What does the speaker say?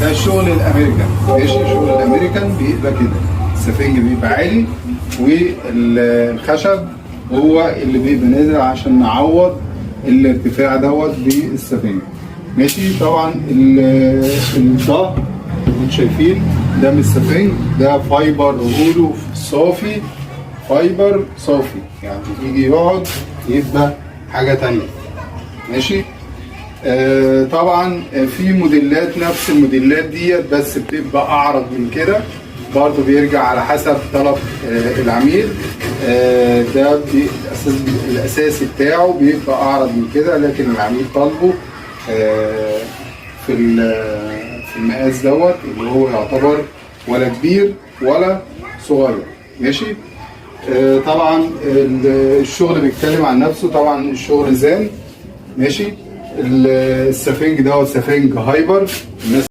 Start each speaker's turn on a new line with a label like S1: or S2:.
S1: ده الشغل الامريكان. ماشي، الشغل الامريكان بيبقى كده، السفنج بيبقى عالي والخشب هو اللي بيبقى نازل عشان نعوض الارتفاع دوت بالسفنج. ماشي، طبعا الظهر انتوا شايفين ده مش سفنج، ده fiber رولو صافي، fiber صافي، يعني يجي يقعد يبقى حاجة تانية. ماشي، طبعا في موديلات نفس الموديلات ديت بس بتبقى اعرض من كده، برضو بيرجع على حسب طلب العميل. ده الاساسي بتاعه بيبقى اعرض من كده، لكن العميل طالبه في المقاس دوت اللي هو يعتبر ولا كبير ولا صغير. ماشي، طبعا الشغل بيتكلم عن نفسه، طبعا الشغل زان. ماشي، السفنج دوت سفنج hyper الناس.